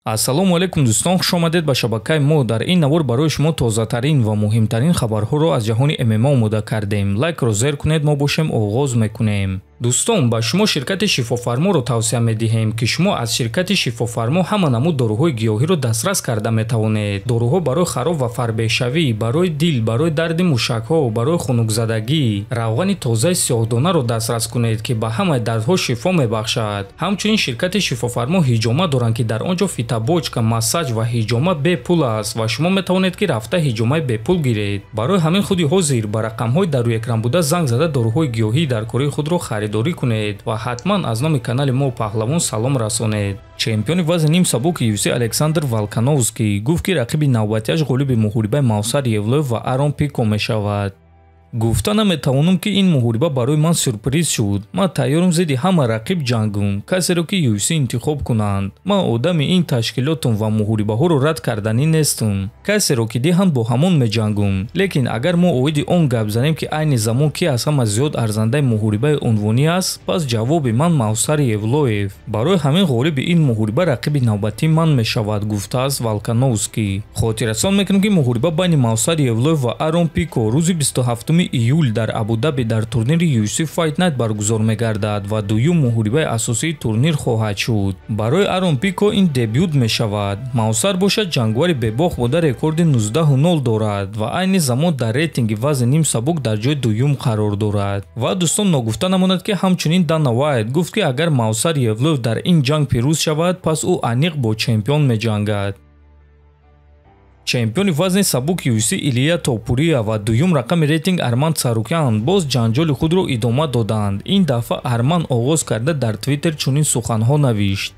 Ассалому алайкум дӯстон, хуш омадед ба шабакаи мо. Дар ин навор барои шумо тозатарин ва муҳимтарин хабарҳоро аз ҷаҳони ММА омода кардем. Лайкро зер кунед, мо бошем оғоз мекунем. Дӯстон, ба шумо ширкати Шифофарморо тавсия медиҳем, ки шумо аз ширкати Шифофармо ҳама намуд доруҳои гиёҳиро дастрас карда метавонед. Доруҳо барои хароб ва фарбешавӣ, барои дил, барои дарди мушакҳо, барои хунукзадагӣ, равғани тозаи сиёҳдонаро дастрас кунед, ки ба ҳамаи дардҳо шифо мебахшад. Ҳамчунин ширкати Шифофармо ҳиҷома доранд, ки дар он ҷо фитобочка, массаж ва ҳиҷома бепул аст ва шумо метавонед, ки рафта ҳиҷомаи бепул гиред. Барои ҳамин худи ҳозир ба рақамҳои дар рӯи экран буда занг зада доруҳои гиёҳии дар кори худро харидорӣ кунед ва ҳатман аз номи канали мо Паҳлавон салом расонед. Чемпиони вазни ним сабуки UFC Александр Волкановский гуфт, ки рақиби навбатиаш ғолиби муҳорибаи Мавсар Евлоев ва Арон Пико мешавад. Гуфта наметавонам, ки ин муҳориба барои ман сюрприз шуд. Ман тайёрам зидди ҳама рақиб ҷангум, касеро ки UFC интихоб кунанд. Ман одами ин ташкилотам ва муҳорибаҳоро рад карданӣ нестам. Касеро ки диҳанд, бо ҳамон меҷангум. Лекин агар мо оиди он гап занем, ки айни замон ки аз ҳама зиёд арзандаи муҳорибаи унвонӣ аст, пас ҷавоби ман Мавсар Евлоев. Барои ҳамин ғолиби ин муҳориба рақиби навбатии ман мешавад, гуфтааст Волкановский. Хотиррасон мекунем, ки муҳориба байни Мавсар Евлоев ва Арон Пико рӯзи 27 июл дар Абудаби дар турнири UFC Fight Night баргузор мегардад ва дуюм муҳорибаи асосии турнир хоҳад шуд. Барои Арон Пико ин дебют мешавад. Мавсар бошад, ҷангвари бебохт буда, рекорди 19-0 дорад ва айни замон дар рейтинги вазни ним сабук дар ҷои дуюм қарор дорад. Ва дӯстон, ногуфта намонад, ки ҳамчунин Дана Вайт гуфт, ки агар Мавсар Евлоев дар ин ҷанг пирӯз шавад, пас ӯ аниқ бо чемпион меҷангад. Чемпиони вазни сабук UFC Илия Топурия ва дуюм рақами рейтинг Арман Царукян боз ҷанҷоли худро идома доданд. Ин дафъа Арман оғоз карда дар Твиттер чунин суханҳо навишт: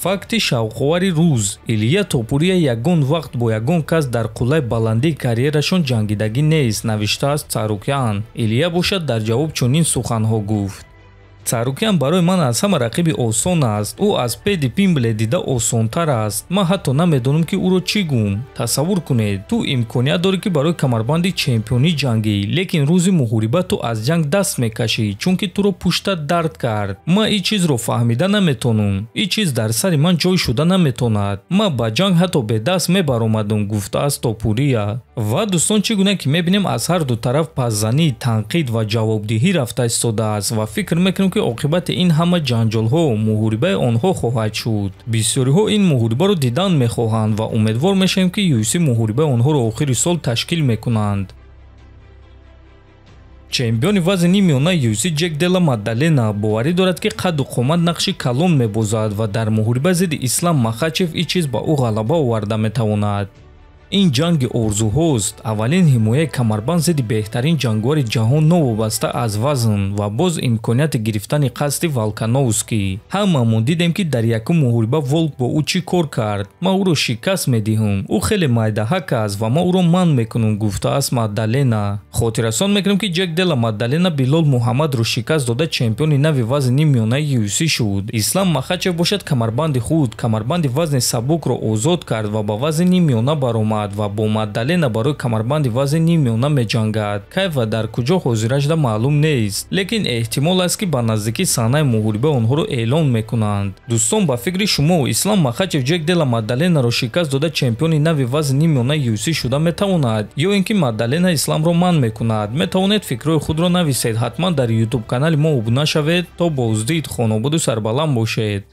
Факти шавқовари рӯз: Илия Топурия ягон вақт бо ягон кас дар қуллаи баландии карьерашон ҷангидагӣ нест, навиштааст Царукян. Илия бошад, дар ҷавоб чунин суханҳо гуфт: Царукян барои ман аз ҳама рақиби осон аст. Ӯ аз Педи Пимблет дида осонтар аст. Ман ҳатто намедонам, ки ӯро чӣ гум. Тасаввур кунед, ту имконият дорӣ, ки барои камарбанди чемпионӣ ҷангӣ, лекин рӯзи муҳориба ту аз ҷанг даст мекашӣ, чунки туро пуштат дард кард. Ман ин чизро фаҳмида наметонам. Ин чиз дар сари ман ҷой шуда наметонад. Ман ба ҷанг ҳатто бедаст мебаромадам, гуфтааст Топурия. Ва дӯстон, чӣ гуна ки мебинем, аз ҳар ду тараф пасзанӣ, танқид ва ҷавобдиҳӣ рафта истодааст ва фикр мекунем, ки оқибати ин ҳама ҷанҷолҳо муҳорибаи онҳо хоҳад шуд. Бисёриҳо ин муҳорибаро дидан мехоҳанд ва умедвор мешавем, ки UFC муҳорибаи онҳоро охири сол ташкил мекунанд. Чемпиони вазни ниммиёнаи UFC Ҷек Дела Маддалена боварӣ дорад, ки қадду қомат нақши калон мебозад ва дар муҳориба зидди Ислам Махачев ин чиз ба ӯ ғалаба оварда метавонад. Ин ҷанги орзуҳост, аввалин ҳимояи камарбанд зидди беҳтарин ҷангвари ҷаҳон новобаста аз вазн ва боз имконияти гирифтани қасди Волкановский. Ҳамамон дидем, ки дар якум муҳориба Волк бо ӯ чӣ кор кард. Ман ӯро шикаст медиҳам. Ӯ хеле майдаҳак аст ва ман ӯро манъ мекунам, гуфтааст Маддалена. Хотиррасон мекунем, ки Ҷек Дела Маддалена Билол Муҳаммадро шикаст дода, чемпиони нави вазни ниммиёнаи UFC шуд. Ислам Махачев бошад, камарбанди худ, камарбанди вазни сабукро озод кард ва ба вазни ниммиёна баромад ва бо Маддалена барои камарбанди вазни ниммиёна меҷангад. Кай ва дар куҷо ҳозирашда маълум нест, лекин эҳтимол аст, ки ба наздикӣ саҳнаи муҳорибаи онҳоро эълон мекунанд. Дӯстон, ба фикри шумо, Ислам Махачев Ҷек Дела Маддаленаро шикаст дода, чемпиони нави вазни ниммиёнаи UFC шуда метавонад ё ин ки Маддалена Исламро манъ мекунад? Метавонед фикрҳои худро нависед. Ҳатман дар ютуб канали мо обуна шавед. То боздид, хонободу сарбаланд бошед.